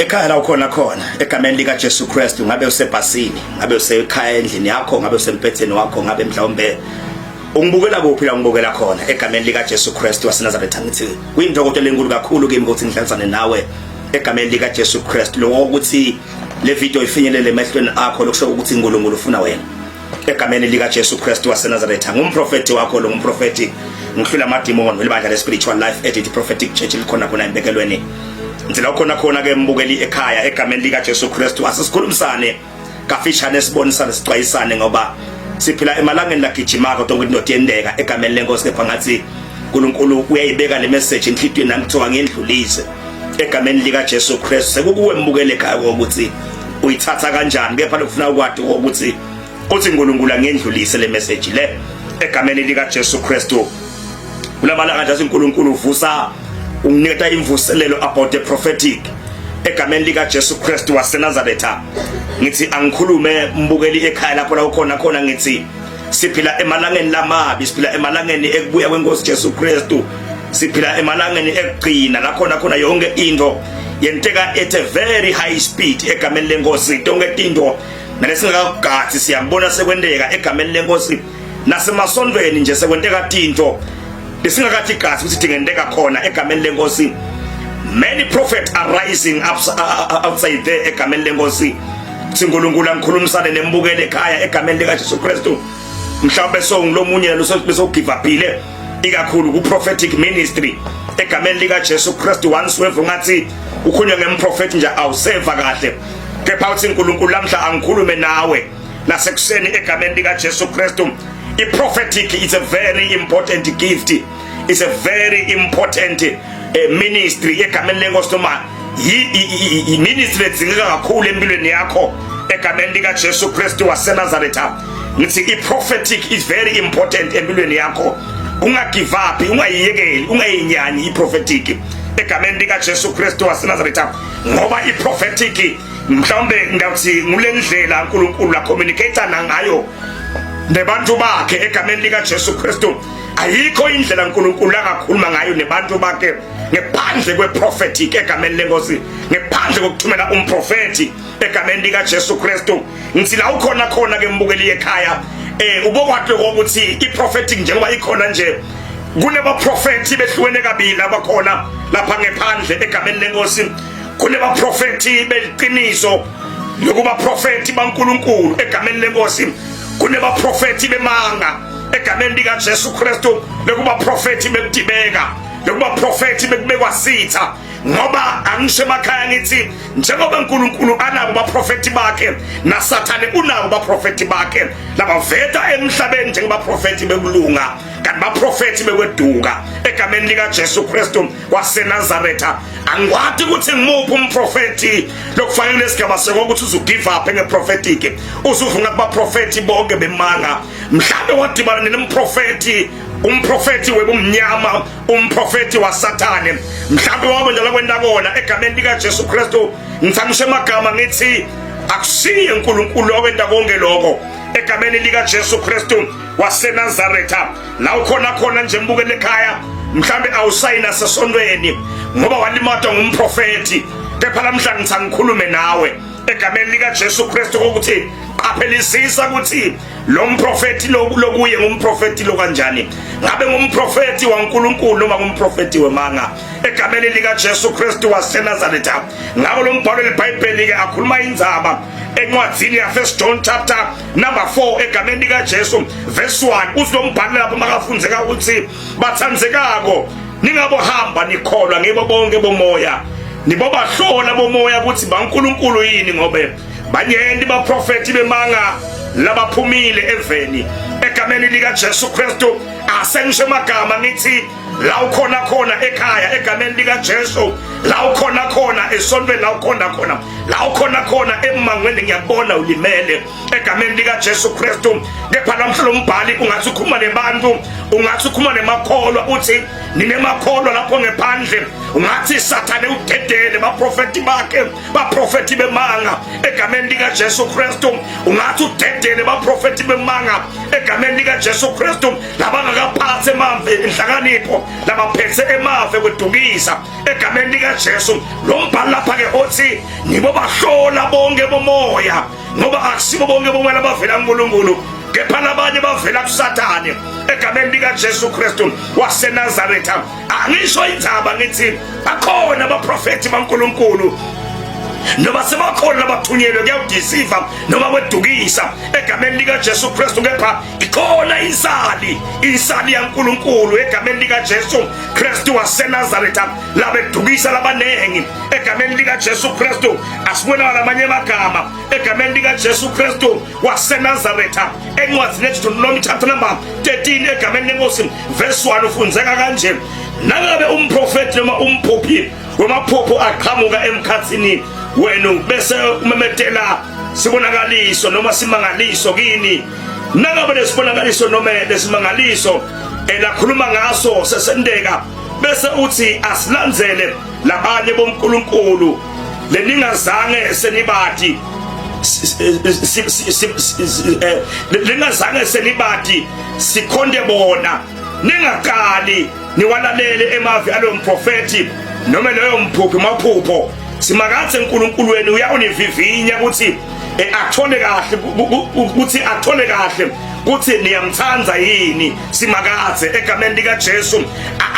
Ekhaya la ukhona khona egameni lika Jesu Kristu, ngabe usebhasini, ngabe usekhaya endlini yakho, ngabe usempetheni wakho, ngabe mhlawumbe ungibukela kuphi la ungibukela khona, egameni lika Jesu Kristu waseNazaretha ngithi kuyintokozo lenkulu kakhulu kimi ukuthi ngihlalisane nawe egameni lika Jesu Kristu. Lokho ukuthi le video ifinyelele emehlweni akho, lokusho ukuthi uNkulunkulu ufuna wena egameni lika Jesu Kristu waseNazaretha. Ngumprofeti wakho lo, ngumprofeti ngihlula amadimoni welibandla le Spiritual Life Edit Prophetic Church likhona khona embekelweni. Ngithi la khona khona ke mbukeli ekhaya, egameni lika Jesu Kristu asisikhulumisane kafishane, sibonisane, sixwayisane, ngoba siphila emalangeni lagijimako, tonke into tiyendeka egameni lenkosi. Kepha ngathi uNkulunkulu uyayibeka le message enhlitiyweni nami, kuthiwa ngiyendlulise egameni lika Jesu Kristu. Sekukuwe mbukele ekhaya ukuthi uyithatha kanjani, kepha lokufuna ukwati ukuthi uthi uNkulunkulu angendlulise le message le egameni lika Jesu Kristu. Kulamalanga nje uNkulunkulu uvusa, unginiketa imvuselelo about the prophetic egameni lika Jesu Kristu waseNazaretha. Ngithi angikhulume mbukeli ekhaya lapho la ukhona khona, ngithi siphila emalangeni lamabi, siphila emalangeni ekubuya kwenkosi Jesu Kristu, siphila emalangeni ekugcina la khona khona yonke into yenteka at a very high speed egameni lenkosi. Tonke into nalesingakakugathi siyabona sekwenteka egameni lenkosi. Nasemasontweni nje sekwenteka tinto lesingakathi gathi ukuthi tingenteka khona egameni lenkosi. Many prophets are rising up outside there egameni lenkosi. SiNkulunkulu angikhulumisane nembukele ekhaya egameni lika Jesu Kristu. Mhlawumbe so ngilomunye bese ugive upile ikakhulu ku prophetic ministry egameni lika Jesu Kristu. Once weva ngathi ukhulunywa ngemprofeti nje, awuseva kahle, kepha uthi uNkulunkulu lamhla angikhulume nawe nasekuseni egameni lika Jesu Kristu. I prophetic is a very important gift, is a very important ministry egameni lenkosi, noma yi ministry edzingeka kakhulu empilweni yakho egameni lika Jesu Kristu waseNazaretha. Ngithi i prophetic is very important empilweni yakho. Unga give up, ungayiyekeli, ungayinyanyi i prophetic egameni lika Jesu Kristu waseNazaretha, ngoba i prophetic mhlawumbe ngawuthi ngulendlela uNkulunkulu la communicate ngayo nebantu bakhe egameni lika Jesu Kristu. Ayikho indlela uNkulunkulu angakhuluma ngayo nebantu bakhe ngephandle kwe-prophetic egameni lenkosi, ngephandle kokuthumela umprofeti egameni lika Jesu Kristu. Ngithi la ukhona khona ke mbukeli ekhaya, ubokwati ukuthi i-prophetic njengoba ikhona nje, kunebaprofeti behlukene kabili abakhona lapha ngephandle egameni lenkosi. Kunebaprofeti beliqiniso lokuba profeti baNkulunkulu egameni lenkosi, kunebaprofeti bemanga egameni lika Jesu Kristu, lokuba profeti bekudibeka, lokuba profeti bekubekwa sitha. Ngoba angisho emakhaya ngithi njengoba uNkulunkulu anabo baprofeti bakhe, naSathane unabo baprofeti bakhe labaveta emhlabeni njengabaprofeti bekulunga, kanti baprofeti bekweduka egameni lika Jesu Kristu waseNazaretha. Angikwati ukuthi ngimuphi umprofeti lokufanele lesigaba sekokuthi uzugive up ngeprophetic, uzuvunga kubaprofeti bonke bemanga. Mhlawumbe wadibana nemprofeti, umprofeti webumnyama, umprofeti waSathane, mhlawumbe wabo njalo kwenta kona egameni lika Jesu Kristu. Ngithangishe amagama ngithi akusiye uNkulunkulu owenta konke lokho egameni lika Jesu Kristu waseNazaretha. La ukhona khona nje mbukele ekhaya, mhlambe awusayina sesontweni ngoba walimatwa ngumprofeti, kepha lamhla ngithi angikhulume nawe egameni lika Jesu Kristu ukuthi qaphelisisa ukuthi lo mprofeti lokuye ngumprofeti lo kanjani, ngabe ngumprofeti waNkulunkulu noma ngumprofeti wemanga egameni lika Jesu Kristu waseNazaretha. Ngako lo mbhalo leBhayibheli ke akhuluma indzaba encwadzini ya First John chapter number 4 egameni lika Jesu, verse 1, uthi lo mbhalo lapho makafundzeka ukuthi: "Bathandzekako, ningabohamba nikholwa ngibo bonke bomoya, nibobahlola bomoya ukuthi baNkulunkulu yini, ngobe banyenti baprofeti bemanga labaphumile eveni." Egameni lika Jesu Kristu asengisho amagama ngithi la ukhona khona ekhaya egameni lika Jesu, la ukhona khona esontweni, la ukhona khona, la ukhona khona emangweni, ngiyabona ulimele egameni lika Jesu Kristu. Kepha namhla lo mbhali ungathi ukhuluma nebantu, ungathi ukhuluma nemakholwa, uthi ninemakholwa lapho ngephandle, ungathi Sathane udedele baprofeti bakhe, baprofeti bemanga egameni lika Jesu Kristu. Ungathi udedele baprofeti bemanga egameni lika Jesu Kristu labangakaphathi emave inhlakanipho, labaphethe emave kwedukisa egameni lika Jesu. Lo mbhali Umbhali lapha ke othi nibobahlola bonke bomoya, ngoba akusibo bonke bomoya labavela kuNkulunkulu, kepha labanye bavela kuSathane, egameni likaJesu Kristu waseNazaretha. Angisho indzaba ngithi bakhona abaprofethi baNkulunkulu, noma sebakhona labathunyelwe kuyawudisiva noma kwedukisa, egameni likaJesu Kristu, kepha ikhona insali, insali yaNkulunkulu, egameni likaJesu Kristu waseNazaretha, labedukisa labanengi, egameni likaJesu Kristu. Asibona lamanye amagama, egameni likaJesu Kristu waseNazaretha, encwadini yeDeuteronomy chapter number 13, egameni lenkosi, verse 1, ufunzeka kanje: nangabe umprofeti noma umphuphi wemaphupho aqhamuka emkhathini wenu bese umemetela sibonakaliso noma simangaliso kini, nangabe lesibonakaliso noma lesimangaliso elakhuluma ngaso sesenteka, bese uthi asilandzele labanye bonkulunkulu leningazange senibati, lingazange senibati, sikhonde bona, ningaqali niwalalele emavi aloyo mprofethi noma leyo mphuphi maphupho. Simakathe uNkulunkulu wenu uyawunivivinya ukuthi athole kahle ukuthi athole kahle kuthi niyamthanda yini Simakathe, egameni lika Jesu.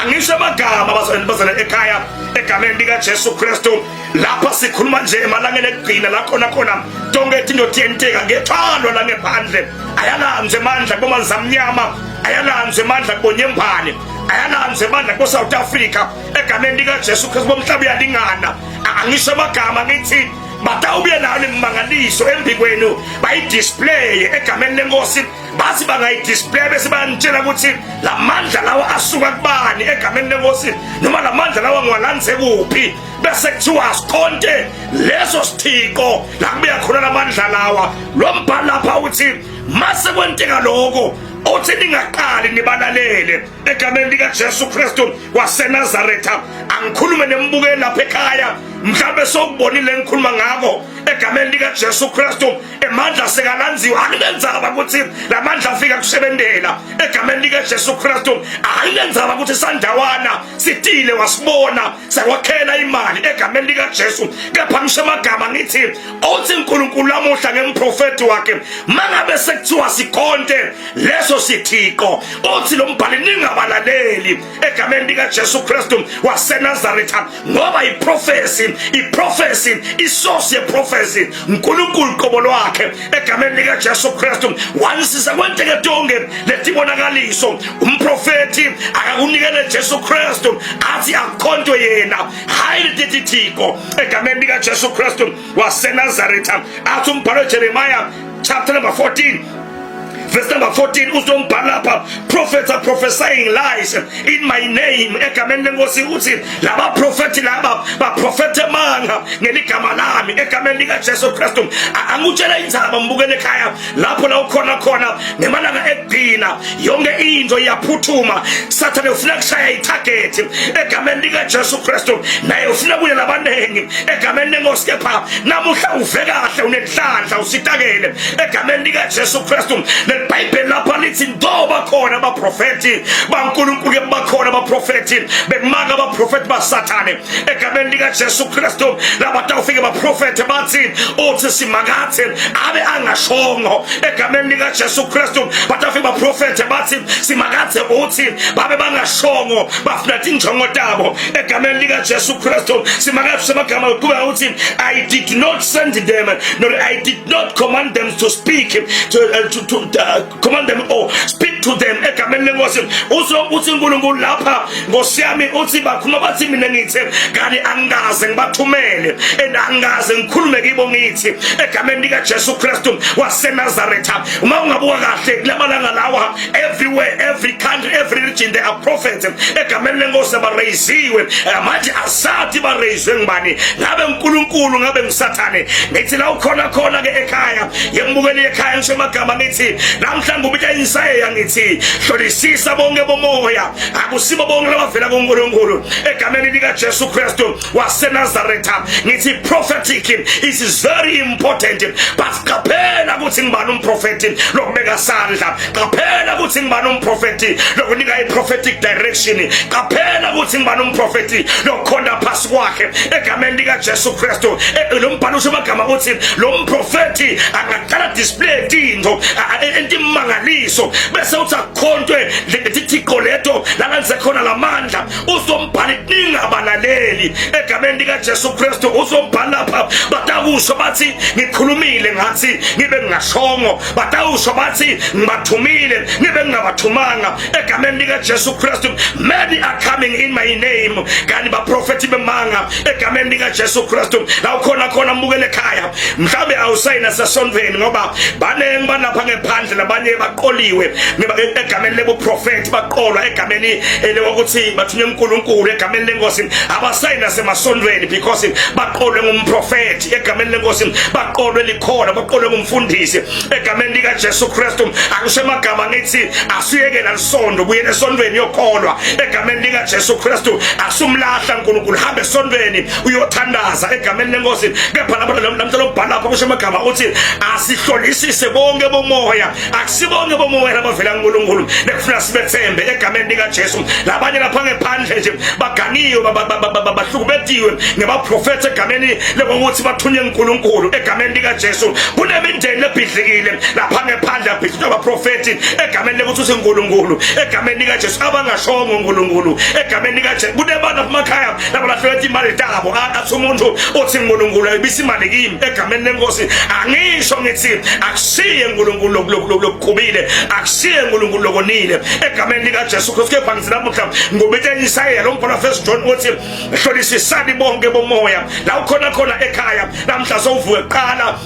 Angisho amagama, bazalwane ekhaya, egameni lika Jesu Kristu. Lapha sikhuluma nje emalangeni ekugcina la khona khona tonke izinto tiyenteka ngethwalo la ngephandle. Ayalanzwe amandla kubomanzi amnyama, ayalanzwe amandla kubonyembane, ayalanzwe amandla kubo South Africa, egameni lika Jesu Kristu. Bomhlaba uyalingana. Angisho amagama ngithi batawubuye nayo lemangaliso embikwenu, bayidisplay egameni lenkosi. Bathi bangayidisplay bese bayanitshela ukuthi lamandla lawa asuka kubani, egameni lenkosi, noma lamandla lawa ngiwalandze kuphi, bese kuthiwa asikhonte leso sithixo la kubuya khona lamandla lawa. Lo mbhalo lapha uthi mase kwenteka lokho, uthi ningaqali nibalalele, egameni likaJesu Kristu waseNazaretha. Angikhulume nembukeli lapha ekhaya, mhlawumbe sokubonile ngikhuluma ngako, egameni likaJesu Kristu. Emandla sekalandziwe, akunenzaba ukuthi lamandla afika kusebentela, egameni likaJesu Kristu. Akunenzaba ukuthi sandawana sitile wasibona sakwakhela imali, egameni likaJesu. Kepha ngisho amagama ngithi othi uNkulunkulu lamuhla ngemprofeti wakhe, mangabe sekuthiwa sikhonte leso sithixo, othi lo mbhali ningabalaleli, egameni likaJesu Kristu waseNazaretha, ngoba iprofesi, iprofesi, isource yeprofesi uNkulunkulu qobo lwakhe, egameni likaJesu Kristu. Once sekwenteke tonke letibonakaliso, umprofeti akakunikele Jesu Kristu, athi akhontwe yena, hayi letithixo, egameni likaJesu Kristu waseNazaretha. Athi umbhalo Jeremiah chapter number 14 verse number 14, uzombhala lapha, prophets are prophesying lies in my name, egameni lenkosi. Uthi laba prophet laba baprofethe manga ngeligama lami, egameni lika Jesu Kristu. Angutshela indzaba, mbukele ekhaya lapho la ukhona khona, ngemalanga ekugcina yonke into iyaphuthuma. Sathane ufuna kushaya itarget, egameni lika Jesu Kristu, naye ufuna kuye labanengi, egameni lenkosi. Kepha namuhla uve kahle, unenhlanhla, usitakele, egameni lika Jesu Kristu. LeBhayibheli lapha lithi ndoba khona abaprofeti baNkulunkulu, bakhona abaprofeti bemanga, abaprofeti baSathane, egameni lika Jesu Kristu. Labatawufike baprofete bathi uthi Simakathe, abe angashongo, egameni lika Jesu Kristu. Batawufike baprofete bathi Simakathe uthi, babe bangashongo, bafuna tinjongo tabo, egameni lika Jesu Kristu. Simakathe semagama uqhubeka uthi I did not send them, nor I did not command them to speak to command them or speak to them, egameni lenkosi. Uzo uthi uNkulunkulu lapha, Nkosi yami, uthi bakhuluma bathi mina ngithe, kanti angikaze ngibathumele and angikaze ngikhulume kibo ngithi, egameni lika Jesu Kristu waseNazaretha. Uma ungabuka kahle kulamalanga lawa, everywhere, every country, every region, there are prophets, egameni lenkosi, abaraiziwe. Manje asathi barayizwe ngibani, ngabe uNkulunkulu, ngabe ngisathane. Ngithi la ukhona khona ke ekhaya, yembukeli ekhaya, ngisho emagama ngithi namhlanje ubita insayeya ngithi ngithi hlolisisa bonke bomoya akusibo bonke labavela kuNkulunkulu egameni lika Jesu Kristu waseNazaretha ngithi prophetic is very important but qaphela ukuthi ngibani umprofeti lokubeka sandla qaphela ukuthi ngibani umprofeti lokunika i-prophetic direction qaphela ukuthi ngibani umprofeti lokukhonda phasi kwakhe egameni likaJesu Kristu eh, lo mbhalo usho amagama uthi lo mprofeti angaqala display tinto entimangaliso bese uthi akhontwe lethithixo leto la khona lamandla uzombhala ningabalaleli egameni likaJesu Kristu uzombhala lapha batakusho bathi ngikhulumile ngathi ngibe ngingashongo batawusho bathi ngibathumile ngibe ngingabathumanga egameni likaJesu Kristu many are coming in my name kanti baprofeti bemanga egameni likaJesu Kristu la ukhona khona mbukele ekhaya mhlawumbe awusayina sesontweni ngoba baningi balapha ngephandle labanye baqoliwe egameni lebuprofeti baqolwa egameni lokuthi bathunywe uNkulunkulu egameni lenkosi abasayina semasontweni because baqolwe ngumprofeti egameni lenkosi baqolwe likhona baqolwe ngumfundisi egameni lika Jesu Kristu akusho amagama ngithi asuyekela lisondo buyele esontweni yokholwa egameni lika Jesu Kristu asumlahla uNkulunkulu hamba esontweni uyothandaza egameni lenkosi kepha lapho namhla lobhala lapho kusho amagama uthi asihlolisise bonke bomoya akusibonke bomoya labavela kuNkulunkulu lekufuna sibethembe egameni lika Jesu labanye lapha ngephandle nje baganiwe bahlukubetiwe ngebaprofetha egameni lokuthi bathunywe uNkulunkulu egameni lika Jesu kunemindeni lebhidlikile lapha ngephandle abhidlitwa abaprofethi egameni lokuthi usiNkulunkulu egameni lika Jesu abangashongo uNkulunkulu egameni lika Jesu kunebantu emakhaya labo lahluleka imali tabo athi umuntu uthi uNkulunkulu ayibisa imali kimi egameni lenkosi angisho ngithi akusiye uNkulunkulu lokukhubile akusiye uNkulunkulu lokonile egameni lika Jesu Kristu kepha ngithi namuhla ngobethe Isaya lo mbhalo first John uthi hlolisisani bonke bomoya la ukhona khona ekhaya namhla sowuvuke kuqala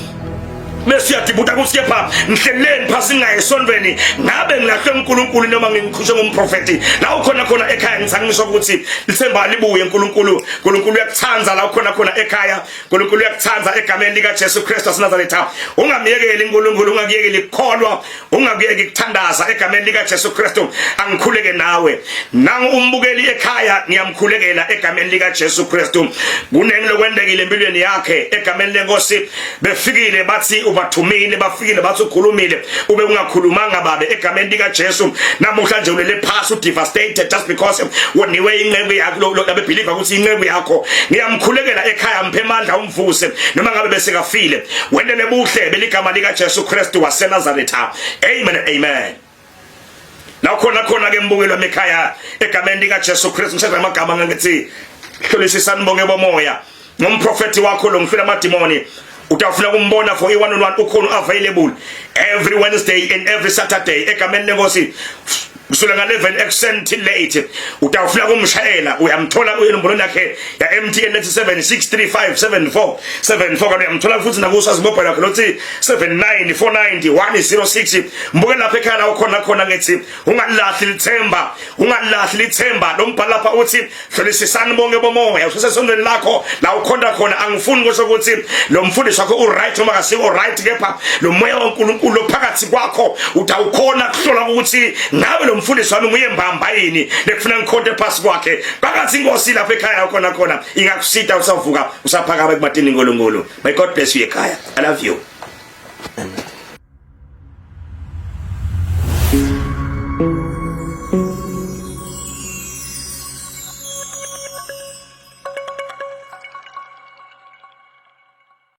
bese uyadibuta ukuthi kepha ngihleleni phasi ngaye esontweni ngabe ngilahlwe uNkulunkulu noma ngikhushe ngumprofeti la ukhona khona ekhaya ngithangiswa ukuthi lithemba libuye uNkulunkulu uNkulunkulu uyakuthanda la ukhona khona ekhaya uNkulunkulu uyakuthanda egameni lika Jesu Kristu waseNazaretha ungamyekeli uNkulunkulu ungakuyekeli kukholwa ungakuyeki kuthandaza egameni lika Jesu Kristu angikhuleke nawe nangu umbukeli ekhaya ngiyamkhulekela egameni lika Jesu Kristu kunengi lokwendekile empilweni yakhe egameni lenkosi befikile bathi ubathumile bafikile bathi ukhulumile ube ungakhulumanga babe egameni lika Jesu namuhla nje ulele phasi udevastated just because woniwe inceku yakho labebelieve ukuthi inceku yakho ngiyamkhulekela ekhaya mphe amandla umvuse noma ngabe besekafile wendele buhle beligama lika Jesu Kristu waseNazaretha amen amen la khona khona ke mbukelo ekhaya egameni lika Jesu Kristu ngiseza amagama ngithi hlolisisani bonke bomoya ngomprofeti wakho lo ngifila amadimoni utafuna kumbona for i-one on one ukhona available every Wednesday and every Saturday egameni lenkosi kusukela nga-11 ekuseni till late utawufuna kumshayela uyamthola kuyinombolweni yakhe ya MTN lethi 763574 74 kanti uyamthola futhi nakusazi mobile yakhe lothi 7949106 mbuke lapha ekhaya la ukhona khona ngithi ungalahli lithemba ungalahli lithemba lo mbhalo lapha uthi hlolisisani bonke bomoya usesesondweni lakho la ukhonda khona angifuni kusho ukuthi lo mfundisi wakho uright noma kasiko right kepha lo moya waNkulunkulu ophakathi kwakho uthi awukhona kuhlola ukuthi ngabe lo mfundisi wami nguye mbamba yini lekufuna ngikhonte phasi kwakhe phakathi inkosi lapha ekhaya ukhona khona ingakusita usavuka usaphakama ekubatini uNkulunkulu may God bless you ekhaya i love you Amen.